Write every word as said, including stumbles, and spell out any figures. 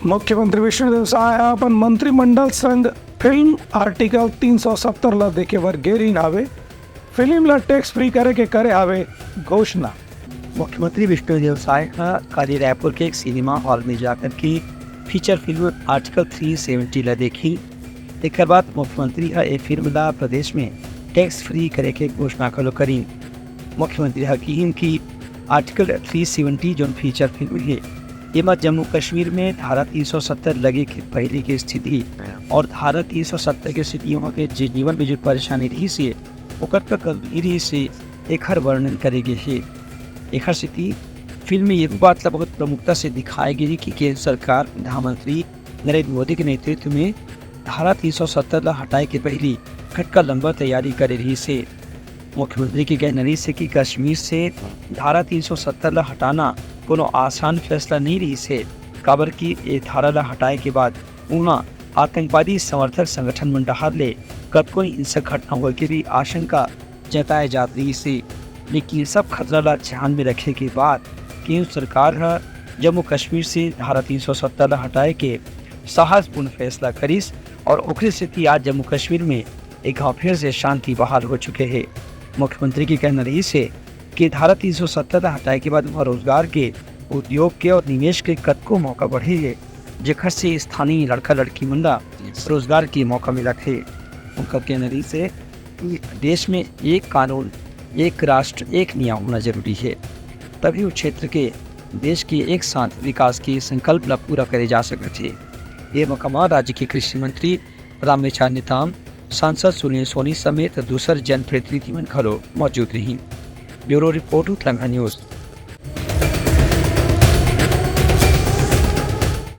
मुख्यमंत्री विष्णुदेव साय ह अपन मंत्रिमंडल संग फिल्म आर्टिकल तीन सौ सत्तर ल देखे बर गे रिहिन हावे। फिल्म ल टैक्स फ्री करे के करे हावे घोषणा। मुख्यमंत्री विष्णुदेव साय ह काली रायपुर के एक सिनेमा हॉल में जाकर के फीचर फिल्म आर्टिकल तीन सौ सत्तर ल देखी। एकर बाद मुख्यमंत्री ह ए फिल्म ला प्रदेश में टैक्स फ्री करे के घोषणा घलो करीन। मुख्यमंत्री ह किहिन कि आर्टिकल तीन सौ सत्तर जोन फीचर फिल्म हे, एमा जम्मू कश्मीर में धारा तीन सौ सत्तर लगे के पहले के स्थिति और धारा तीन सौ सत्तर के स्थिति वहाँ के जे जीवन में जो परेशानी रहिस हे, ओकर का गंभीर रहिस हे, एखर वर्णन करे गे हे। एखर सेती फिल्म में ये बात ला बहुत प्रमुखता से दिखाए गे हे कि केंद्र सरकार प्रधानमंत्री नरेंद्र मोदी के नेतृत्व में धारा तीन सौ सत्तर ला हटाए के पहली कतका लंबा तैयारी करे रहिस हे। मुख्यमंत्री के कहना रहिस हे कि कश्मीर से धारा तीन सौ सत्तर ला हटाना कोनो आसान फैसला नहीं रहिस हे, काबर कि ये धारा ला हटाए के बाद उहाँ आतंकवादी समर्थक संगठन मन डहार ले कतको हिंसक घटना होए के भी आशंका जताए जात रहिस हे। लेकिन सब खतरा ला ध्यान में रखे के बाद केंद्र सरकार ह जम्मू कश्मीर से धारा तीन सौ सत्तर ला हटाए के साहसपूर्ण फैसला करिस और ओकरे सेती आज जम्मू कश्मीर में एक घाव फिर से शांति बहाल हो चुके हे। मुख्यमंत्री के कहना रहिस हे कि धारा तीन सौ सत्तर ला हटाए के बाद वहाँ रोजगार के, उद्योग के और निवेश के कतको मौका बढ़े हे, जेखर से स्थानीय लड़का लड़की मन ला रोजगार के मौका मिलत हे। उनका कहना रहिस हे कि देश में एक कानून, एक राष्ट्र, एक नियम होना जरूरी हे, तभी वो क्षेत्र के देश के एक साथ विकास के संकल्प ला पूरा करे जा सकत हे। ये मौका मा राज्य के कृषि मंत्री रामविचार नेताम, सांसद सुनील सोनी समेत दूसर जनप्रतिनिधि मन घलो मौजूद रहिन। Bureau report, Uttaranchal news.